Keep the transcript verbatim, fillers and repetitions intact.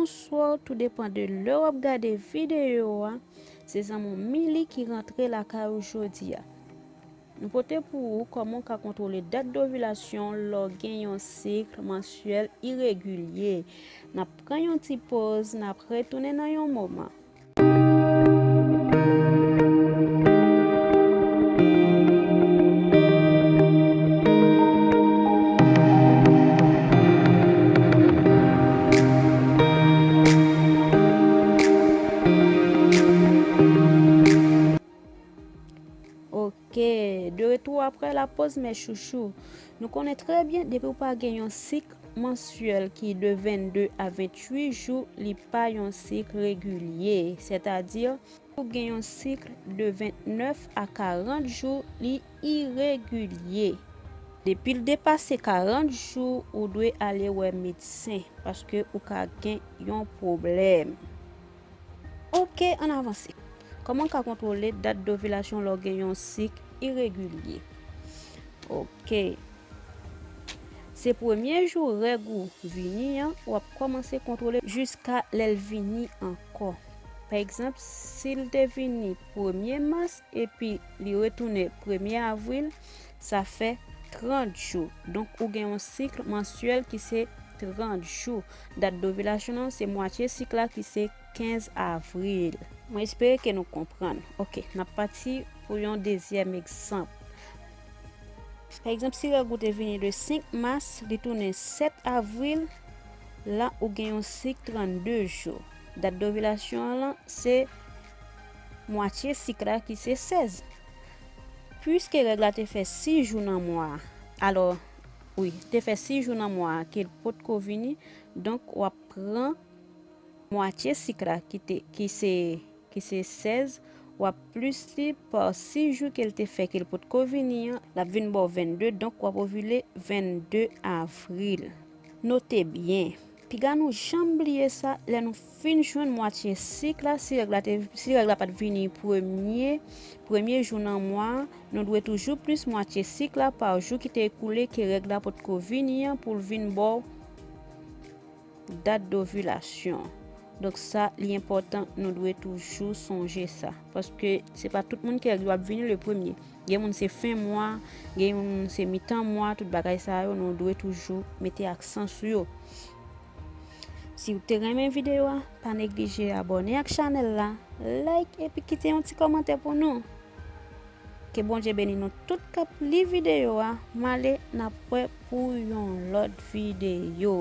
Bonswa, tou depann de lè w ap gade videyo a. Se zanmi w Mili ki rantre lakay ou jodi a. Nou pote pou ou kòman w ka kontwole dat dovilasyon lè w gen yon sik mansyèl iregilye. N ap pran yon ti poz, n ap retounen nan yon moman. Ok, de retour après la pause, mes chouchous. Nou konnen trè byen, depi w pa gen yon sik mansyèl ki de vennde a venntuit jou, li pa yon sik regilye. Sètadi, ou gen yon sik de vennèf a karant jou, li iregilye. Depi l depase karant jou, ou dwe ale wè medsen, paske ou ka gen yon pwoblèm. Ok, ann avanse. Kòman w ka kontwole dat dovilasyon lè w gen yon sik iregilye? Ok. Se premye jou règ ou vini an, w ap kòmanse kontwole jiska lè l vini ankò. Pa egzanp, si l te vini premye mas epi li retounen premye avril, sa fè trant jou. Donk, ou gen yon sik mansyèl ki se trant jou. Dat dovilasyon an, se mwatye sik la ki se kenz avril. Mwen espere ke nou konprann. Ok, n ap pati pou yon dezyèm egzanp. Pa egzanp, si règ ou te vini de senk mas, li tounen sèt avril, la ou gen yon sik trannde jou. Dat dovilasyon an lan, se mwatye sik la ki se sèz. Piske règ la te fè sis jou nan mwa a, alò, wi, te fè sis jou nan mwa a ke l potko vini, donk w ap pran mwatye sik la ki te, ki se, ki se sèz, w ap plis li pa sis jou ke l te fè ke l potko vini an, l ap vin ba w vennde, donk w ap ovile vennde avril. Note byen, piga nou janm bliye sa, lè nou fin jwenn mwatye sik la, si règ la te, si règ la pa t vini premye, premye jou nan mwa a, nou dwe toujou plis mwatye sik la pa jou ki te ekoule ke règ la potko vini an pou l vin ba w dat dovilasyon. Donk sa, li enpòtan, nou dwe toujou sonje sa. Paske se pa tout moun ke règ yo ap vini le premye. Gen moun se fen mwa, gen moun se mitan mwa, tout bagay sa yo, nou dwe toujou mete aksan sou yo. Si w te renmen videyo a, pa neglije abòne ak chanèl la, like epi kite yon ti kòmantè pou nou. Ke Bondye beni nou tout k ap li videyo a. M ale, n ap wè pou yon lòt videyo.